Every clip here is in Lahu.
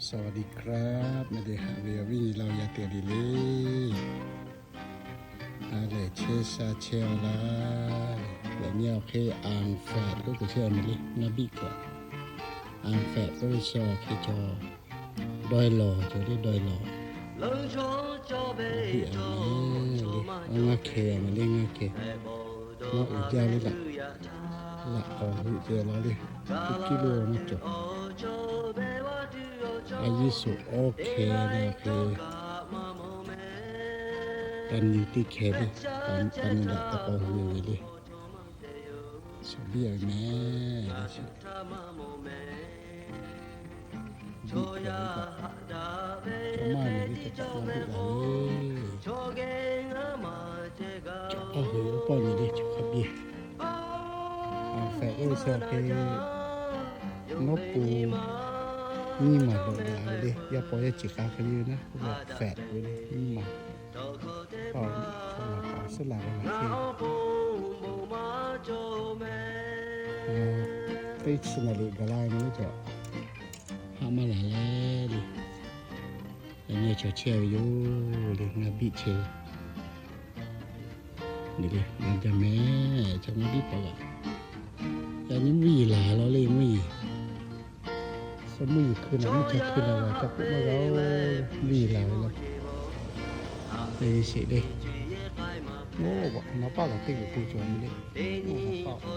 สวัสดีครับ meh te haꞈ ve awˬ viˉ nyi laˇ yaˇ teˇ g'aˇ le le. A lehˬ chehˇ sha chehˇ-a laˇ. Yaꞈ nyi awˬ hk'e anˍ fehꞈ k'oˆ ve chehˇ-a meh le, ngaˇ biˆ kaꞈ. Anˍ fehꞈ k'oˆ ve chi awˬ hk'e cawˬ dawˇ-e lawˬ, cawˬ le dawˇ-e lawˬ. Biˆ-a meh le, ngaˇ hkeh-a meh le, ngaˇ hkeh. Maˇ uiˍ jaˇ le laꞈ. Laꞈ k'awꞈ hui ceh la le. Teˇ kiˇ lo maˇ cawˬ. A Yeˍsuˆ awˇ hkeh le hk'e, ka nyi teˇ hkeh le, ka nyi laꞈ k'awꞈ hui ve le. Shaˍ biˇ-a ve meh le chi. Biˆ kaꞈ ve kaꞈ, chaw maˇ ve le, kaꞈ kaꞈ maˇ biˆ la le. Chaw k'aˇ hui oˇ pawˆ nyi le, chaw hk'a biˇ. Anˍ fehꞈ k'oˆ ve chi hk'e, nawˉ pon nyiˇ maˬ dawꞈ daꞈ ve le, yaˇ paw yaˇ ceuˬ k'a hk'e le naˉ, k'oˆ ve fehꞈ ve le, nyiˇ maˬ. Paw, paw suhˉ la ve maˬ hk'e. Teˇ chi naˍ riˍ gaˬ la ve le cawˬ. Haˆ maˇ laˬ leh le. Yaꞈ nyi chaw chehˇ ve yoˬ le, ngaˇ biˆ chehˇ ve. Nyi le, ngaˇ jaˇ meh, chaw ngaˇ biˆ paw g'aꞈ. Yaꞈ nyi mvuhˇ yeˬ laˬ la le, mvuhˇ yeˬ. Suh mvuhˇ yeˬ hkui naˬ, mvuhˇ cha hkui naˬ g'a ca k'oˆ maˇ g'a-oˬ, mvuhˇ yeˬ laˬ ve laˇ. Te sheˍ le. Oˇ, naˍ paˆ kaꞈ teˇ g'uiˬ te cawˬ nyi le. Oˇ, naˍ paˆ.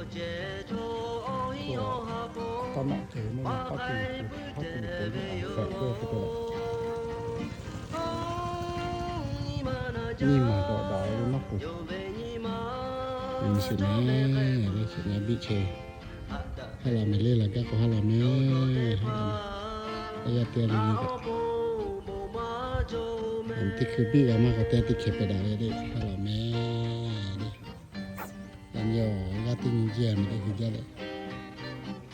Taˇ naˆ ceh ve naˍ paˆ teˇ g'uiˬ te, haˉ te g'uiˬ te ve, anˍ fehꞈ k'oˆ ve hk'e te laˬ. Nyiˇ maˬ dawꞈ daꞈ ve le, nawˉ pon. Nyi sheˍ meh, le sheˍ, ngaˇ biˆ chehˇ. Haˉ la meh le, laˬ gaˇ k'o haˉ la meh. Yaˇ teˇ g'aˇ le nyi kaꞈ, teˇ hkui biˆ g'a maˇ k'o teˇ teˇ hkeh pehꞈ daꞈ ve le, haˉ la meh le. Yaꞈ nyi awˬ g'aˇ teˇ nyi jehˇ meh le, hui jaˇ leh,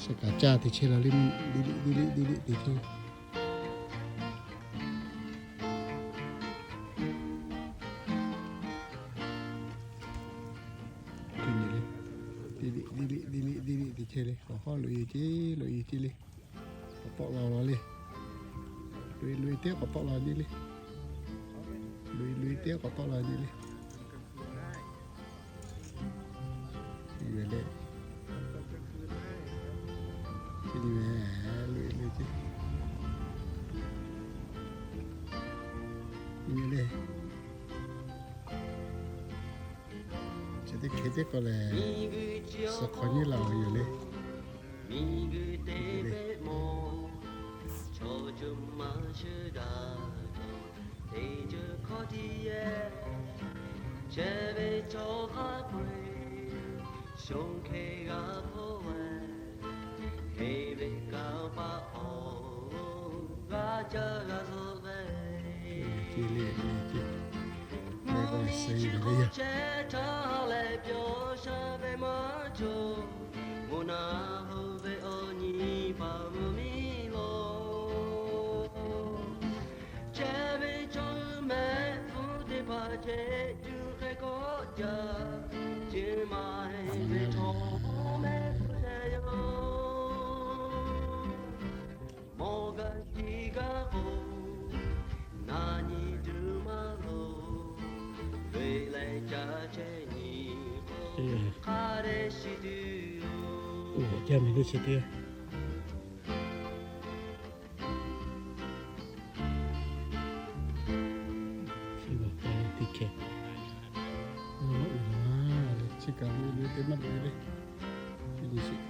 shaˍ kaˍ caˇ te chehˇ la le, diˇ liꞈ diˇ liꞈ diˇ liꞈ te chehˇ. Diˇ liꞈ diˇ liꞈ diˇ liꞈ diˇ liꞈ te chehˇ le, k'awꞈ hawˉ loꞈ-e ceˇ, loꞈ-e ceˇ le. K'awꞈ tawˆ la la le. Loꞈ-e loꞈ-e teˇ k'awꞈ tawˆ la nyi le. Loꞈ-e loꞈ-e teˇ k'awꞈ tawˆ la nyi le. Loꞈ-e le. Loꞈ-e le. Chi teˇ hkeh teˇ k'awꞈ lehˬ, suh hk'awꞈ nyiˇ la ve yoˬ le. Miˬguiˬ te ve mawˬ, chaw ceuˬ maˇ shuˍ daꞈ, teˇ ceuˬ hkawˇ tiˉ yehˬ, chehˇ ve chaw hk'a peu-eˬ, shonˇ hk'e g'a hk'oˆ ve, hk'e ve kaꞈ paˆ awˬ g'a caˇ g'a zuhˆ ve. Mvuhˇ miˬ chi hk'awꞈ chehˇ htaˇ leh pyawˇ sha ve maˇ cawˬ. Mvuhˇ naw hoꞈ ve awˬ nyi paˍ mvuhˇ miˬ lo, chehˇ ve chaw mehˆ hpfuhˇ teˇ hpaˍ chehˇ tuˬ hk'e k'awꞈ jaˇ. Chi maˇ heˆ ve chaw mehˆ hpfuhˇ chehˇ yoˬ. Mawˬ gaˇ shiˍ gaˇ k'o, na nyi tuˬ maˇ loˍ. Ve leh caˇ chehˇ nyi k'o, hk'a dehꞈ shiˍ tuˬ yoˬ. Jaˇ meh le chi teˇ. Chi kaꞈ loꞈ-e loꞈ-e teˇ maˇ loꞈ-e le. Chi nyi sheˍ.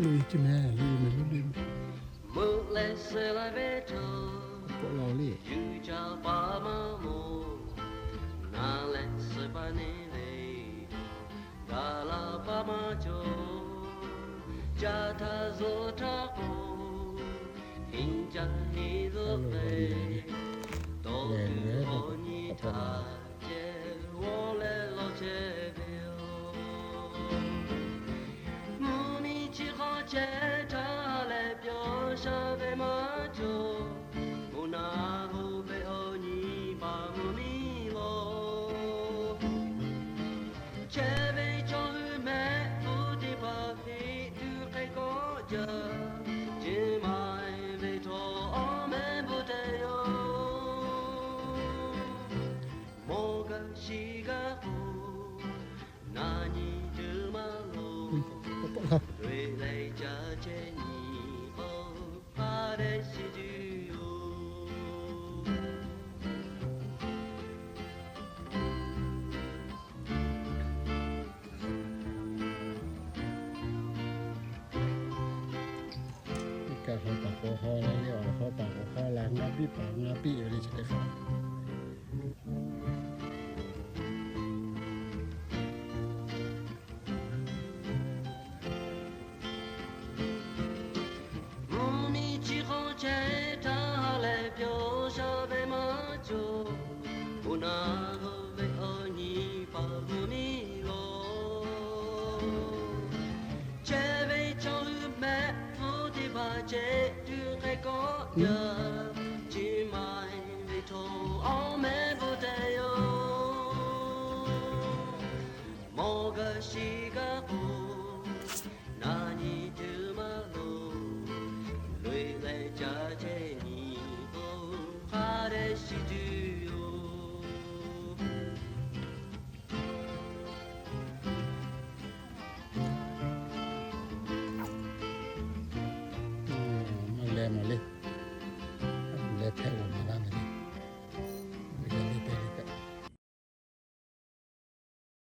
Loꞈ-e ceˇ meh, loꞈ-e meh, loꞈ-e meh. Meuꞈ leh suh la ve chaw, k'awꞈ la le. Yuˬ caˇ paˍ maˇ mawˬ, na leh suh paˍ neˇ le. Gaˬ la paˍ maˇ cawˬ, caˇ htaˇ zuhˆ htaˇ k'o, henˇ caˇ henˇ zuhˆ ve, tawˇ tuˬ awˬ nyi htaꞈ ceh g'awˇ leh lawˬ chehˇ ve yoˬ. Mvuhˇ miˬ chi hk'awꞈ chehˇ htaˇ leh pyawˇ sha ve maˇ cawˬ. Mvuhˇ naw hoꞈ ve awˬ nyi paˍ mvuhˇ miˬ lo, Shiˍ g'aˇ k'o, na nyi tuˬ maˇ loˍ. Loꞈ-e leh caˇ chehˇ nyi k'o, hk'a dehꞈ shiˍ tuˬ yoˬ. Teˇ kaꞈ haw paˍ k'awꞈ haw la le, awˬ haw paˍ k'awꞈ haw la, ngaˇ piˇ paˍ ngaˇ piˇ ve le chi teˇ hpaˍ. Mvuhˇ miˬ chi hk'aw chehˇ htaˇ ha lehˬ pyawˇ sha ve maˇ cawˬ. Bon naˬ lo ve awˬ nyi paˍ mvuhˇ miˬ lo, chehˇ ve chaw hui mehˆ hpfuhˇ teˇ hpaˍ ceh tuˬ hk'e kawˆ yaˇ, chi ma ve htaꞈ awˬ mehˆ bvuhꞈ tehꞈ yoˬ. Mawˬ gaˬ shiˍ g'aˇ k'o, na nyi tuˬ maˇ loˍ. Loꞈ-e leh caˇ chehˇ nyi k'o, hk'a dehꞈ shiˍ tuˬ yoˬ. Maˇ leh maˬ le.